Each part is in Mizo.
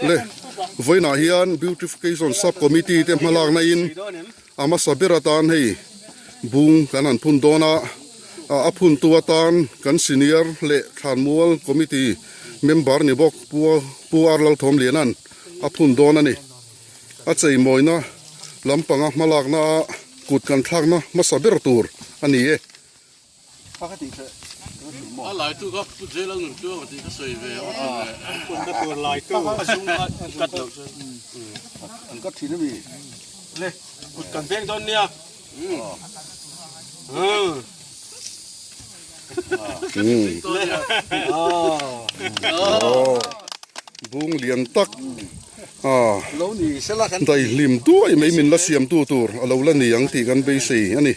Le vawiinah hian Beautification Sub Committee te hmalakna in a hmasa ber atan hei bung kan han phun dawn a, a phun tu atan kan senior leh thlanmual committee member ni bawk Pu Pu R Lalthawmliana'n a phun dawn a ni. A cheimawina lampanga hmalakna a kut kan thlakna hmasa ber tur a ni e. A laitu kha Pu Jail a nun tluang a tih ka sawi ve a Punna tur laitu a zung a cut loh chuan an cut thin a mi. Le kut kan veng dawn nia. Bung lian tak a daihlim duai mai min la siamtu tur a lo la ni ang tih kan beisei a ni.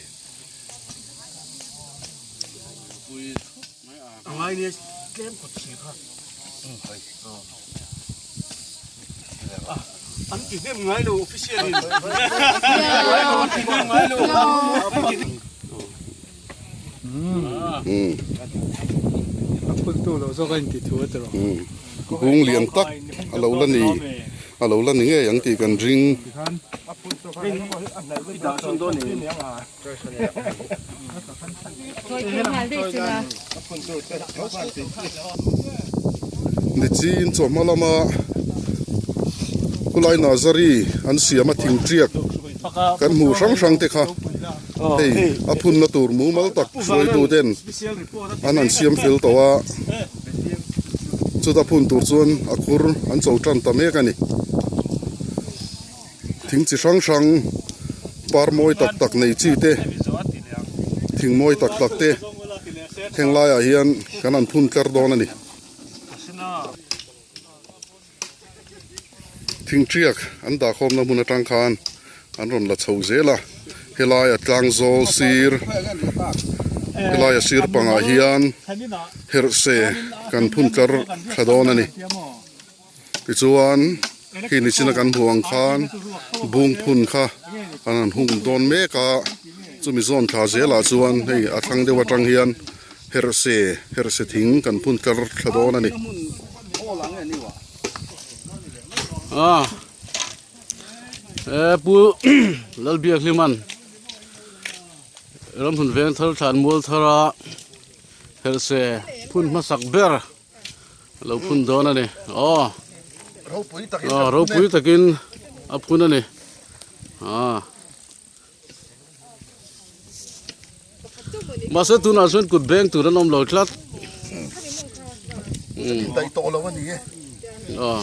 Bung lian tak a lo la ni a lo la ni ngei ang tih kan ring. Nichin chawhma lama khulai Nazari an siam a thing tiak kan hmuh hrang hrang te kha hei a phunna tur mumal tak hruaitu ten an han siam fel tawh a chuta phun tur chuan a khur an cho tan ta mek a ni. Thing chi hrang hrang par mawi tak tak nei chi te thing mawi tak tak te heng laiah hian kan han phun tlar dawn a ni. Thing tiak an dah khawmna hmun atang khan an rawn la chho zel a helaia tlang zawl sir helaia sir pangah hian herhse kan phun tlar thla dawn a ni. Tichuan khi nichina kan hmuh ang khan bung phun kha an han hung dawn mek a, chumi zawn thla zelah chuan hei a thlang deuh atang hian herhse herhse thing kan phun tlar thla dawn a ni. Pu Lalbiakhliman ramhmun veng thar thlan mual thara herhse phun hmasak ber. Lo phun dawn a ni aw ropui takin aw ropui takin a phun a ni ah mahse tunah chuan kut beng tur an awm lo tlat daih tawh lo a ni e aw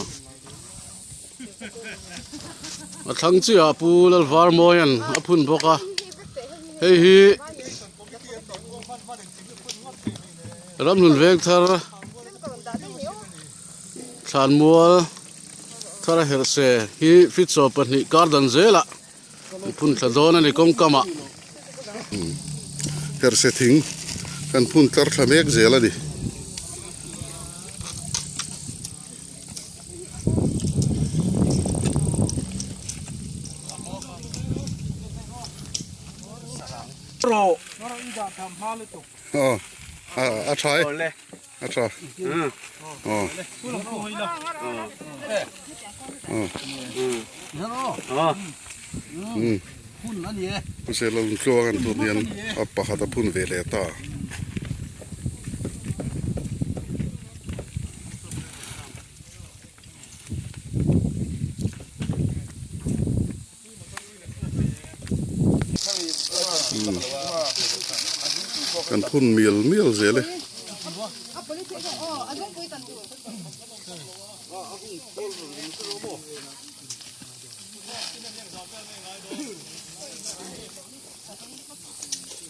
a thlang chiah pu Lalvarmawia'n a phun bawk a hei hi Ramhlun veng thar thlanmual thar a herh se hi fit 12 kar dan zelah phun thla dawn a ni kawngkam ah. Herh se thing kan phun tlar thla mek zel a ni. Aw a tha e a tha aw aw Husel a tluang an tun hian a pakhat a phun ve leh ta. Kan phun mial mial zel e.